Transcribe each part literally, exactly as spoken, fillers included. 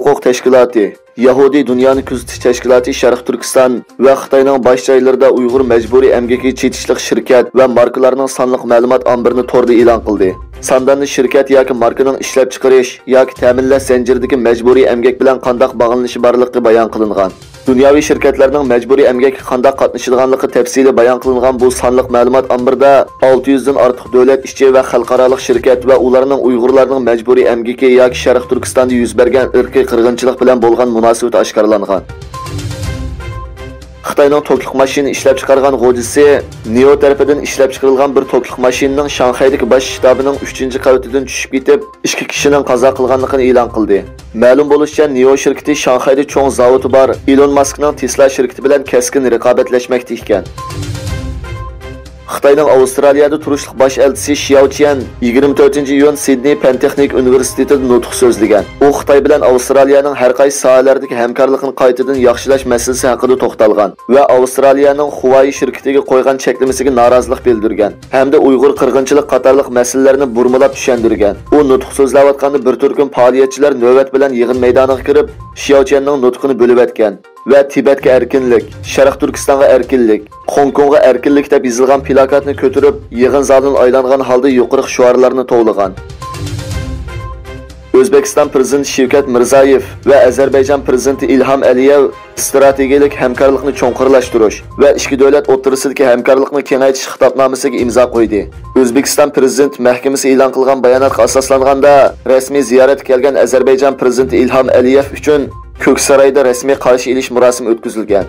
ھوقۇق تەشكىلاتى، يەھۇدىي دۇنيانى كۆزىتىش تەشكىلاتى شەرقىي تۈركىستان ۋە خىتاينىڭ باش جايلىرىدا ئۇيغۇر مەجبۇرىي ئەمگىكىگە چېتىشلىق شىركەت ۋە ماركىلارنىڭ سانلىق مەلۇمات ئامبىرىنى توردا ئېلان قىلدى. سانداندا شىركەت ياكى ماركىنىڭ ئىشلەپچىقىرىش ياكى تەمىنلەش زەنجىرىدىكى مەجبۇرىي ئەمگەك بىلەن قانداق باغلىنىشى بارلىقى بايان قىلىنغان. دۇنياۋى شىركەتلەرنىڭ مەجبۇرىي ئەمگەككە قانداق قاتنىشىدىغانلىقى تەپسىلىي بايان قىلىنغان بۇ سانلىق مەلۇمات ئامبىرىدا ئالتە يۈزدىن ئارتۇق دۆلەت ئىچى ۋە خەلقئارالىق شىركەت ۋە ئۇلارنىڭ ئۇيغۇرلارنىڭ مەجبۇرىي ئەمگىكى ياكى شەرقىي تۈركىستاندا يۈز بەرگەن ئىرقىي قىرغىنچىلىق بىلەن بولغان مۇناسىۋىتى ئاشكارىلانغان. خىتاينىڭ توكلۇق ماشىنا ئىشلەپچىقارغان غوجىسى نىئو تەرىپىدىن ئىشلەپچىقىرىلغان بىر توكلۇق ماشىنىنىڭ شاڭخەيدىكى باش شتابىنىڭ ئۈچىنچى قەۋىتىدىن چۈشۈپ كېتىپ، ئىككى كىشىنىڭ قازا قىلغانلىقىنى ئېلان قىلدى. مەلۇم بولۇشىچە، نىئو شىركىتى شاڭخەيدە چوڭ زاۋۇتى بار ئىلون ماسكنىڭ تېسلا شىركىتى بىلەن كەسكىن رىقابەتلەشمەكتە ئىكەن. خىتاينىڭ ئاۋسترالىيەدە تۇرۇشلۇق باش ئەلچىسى شياۋ چيەن يىگىرمە تۆتىنچى ئىيۇن سىدنېي پەن تېخنىكا ئۇنىۋېرسىتېتىدا نۇتۇق سۆزلىگەن. ئۇ خىتاي بىلەن ئاۋسترالىيەنىڭ ھەر قايسى ساھەلەردىكى ھەمكارلىقىنى قايتىدىن ياخشىلاش مەسىلىسى ھەققىدە توختالغان ۋە ئاۋسترالىيەنىڭ خۇۋايى شىركىتىگە قويغان چەكلىمىسىگە نارازىلىق بىلدۈرگەن ھەمدە ئۇيغۇر قىرغىنچىلىق قاتارلىق مەسىلىلەرنى بۇرمىلاپ چۈشەندۈرگەن. ئۇ نۇتۇق سۆزلەۋاتقاندا بىر تۈركۈم پائالىيەتچىلەر نۆۋەت بىلەن يىغىن مەيدانىغا كىرىپ، شياۋ چيەننىڭ نۇتقىنى بۆلۈۋەتكەن ۋە تىبەتكە ئەركىنلىك، شەرقىي تۈركىستانغا ئەركىنلىك، خوڭكوڭغا ئەركىنلىك دەپ يېزىلغان پىلاكاتنى كۆتۈرۈپ، يىغىن زالىنى ئايلانغان ھالدا يۇقىرىقى شوئارلارنى توۋلىغان. ئۆزبېكىستان پىرېزىدېنتى شېۋكەت مىرزايېف ۋە ئەزەربەيجان پىرېزىدېنتى ئىلھام ئەلىيېۋ ئىستراتېگىيەلىك ھەمكارلىقنى چوڭقۇرلاشتۇرۇش ۋە ئىككى دۆلەت ئوتتۇرىسىدىكى ھەمكارلىقنى كېڭەيتىش خىتابنامىسىگە ئىمزا قويدى. ئۆزبېكىستان پىرېزىدېنت مەھكىمىسى ئېلان قىلغان باياناتقا ئاساسلانغاندا، رەسمىي زىيارەتكە كەلگەن ئەزەربەيجان پىرېزىدېنتى ئىلھام ئەلىيېف ئۈچۈن كۆكسارايدا رەسمىي قارشى ئېلىش مۇراسىمى ئۆتكۈزۈلگەن.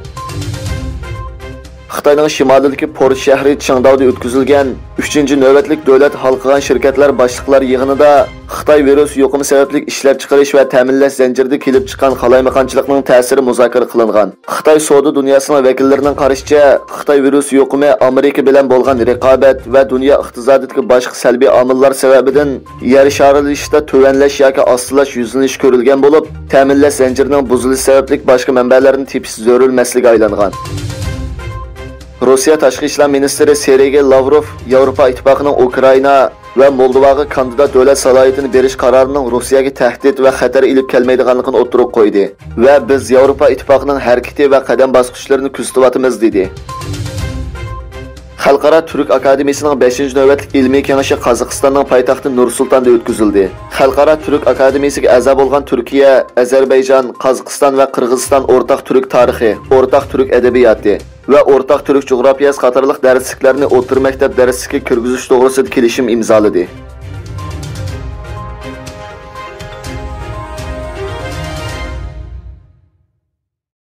خىتاينىڭ شىمالىدىكى پورت شەھىرى چىڭداۋدا ئۆتكۈزۈلگەن ئۈچىنچى نۆۋەتلىك دۆلەت ھالقىغان شىركەتلەر باشلىقلار يىغىنىدا خىتاي ۋىرۇس يۇقۇمى سەۋەبلىك ئىشلەپچىقىرىش ۋە تەمىنلەش زەنجىرىدە كېلىپ چىققان قالايمىقانچىلىقنىڭ تەسىرى مۇزاكىرە قىلىنغان. خىتاي سودا دۇنياسىنىڭ ۋەكىللىرىنىڭ قارىشىچە، خىتاي ۋىرۇس يۇقۇمى ئامېرىكا بىلەن بولغان رىقابەت ۋە دۇنيا ئىقتىسادىدىكى باشقا سەلبىي ئامىللار سەۋەبىدىن يەر شارلىشىشتا تۆۋەنلەش ياكى ئاستىلاش يۈزلىنىشى كۆرۈلگەن بولۇپ، تەمىنلەش زەنجىرىنىڭ بۇزۇلۇشى سەۋەبلىك باشقا مەنبەلەرنى تېپىش زۆرۈر مەسىلىگە ئايلانغان. روسىيە تاشقى ئىشلار مىنىستىرى سېرگېي لاۋروف ياۋروپا ئىتتىپاقىنىڭ ئۇكرائىنا ۋە مولدوۋاغا كاندىدات دۆلەت سالاھىيىتىنى بېرىش قارارىنىڭ روسىيەگە تەھدىت ۋە خەتەر ئېلىپ كەلمەيدىغانلىقىنى ئوتتۇرىغا قويدى ۋە بىز ياۋروپا ئىتتىپاقىنىڭ ھەرىكىتى ۋە قەدەم باسقۇچلىرىنى كۆزىتىۋاتىمىز، دېدى. خەلقئارا تۈرك ئاكادېمىيىسىنىڭ بەشىنچى نۆۋەتلىك ئىلمىي كېڭىشى قازاقىستاننىڭ پايتەختى نۇر سۇلتاندا ئۆتكۈزۈلدى. خەلقئارا تۈرك ئاكادېمىيىسىگە ئەزا بولغان تۈركىيە، ئەزەربەيجان، قازاقىستان ۋە قىرغىزىستان ئورتاق تۈرك تارىخى، ئورتاق تۈرك ئەدەبىياتى، ۋە ئورتاق تۈرك جۇغراپىيەسى قاتارلىق دەرسلىكلەرنى ئوتتۇرا مەكتەپ دەرسلىكىگە كىرگۈزۈش توغرىسىدا كېلىشىم ئىمزالىدى.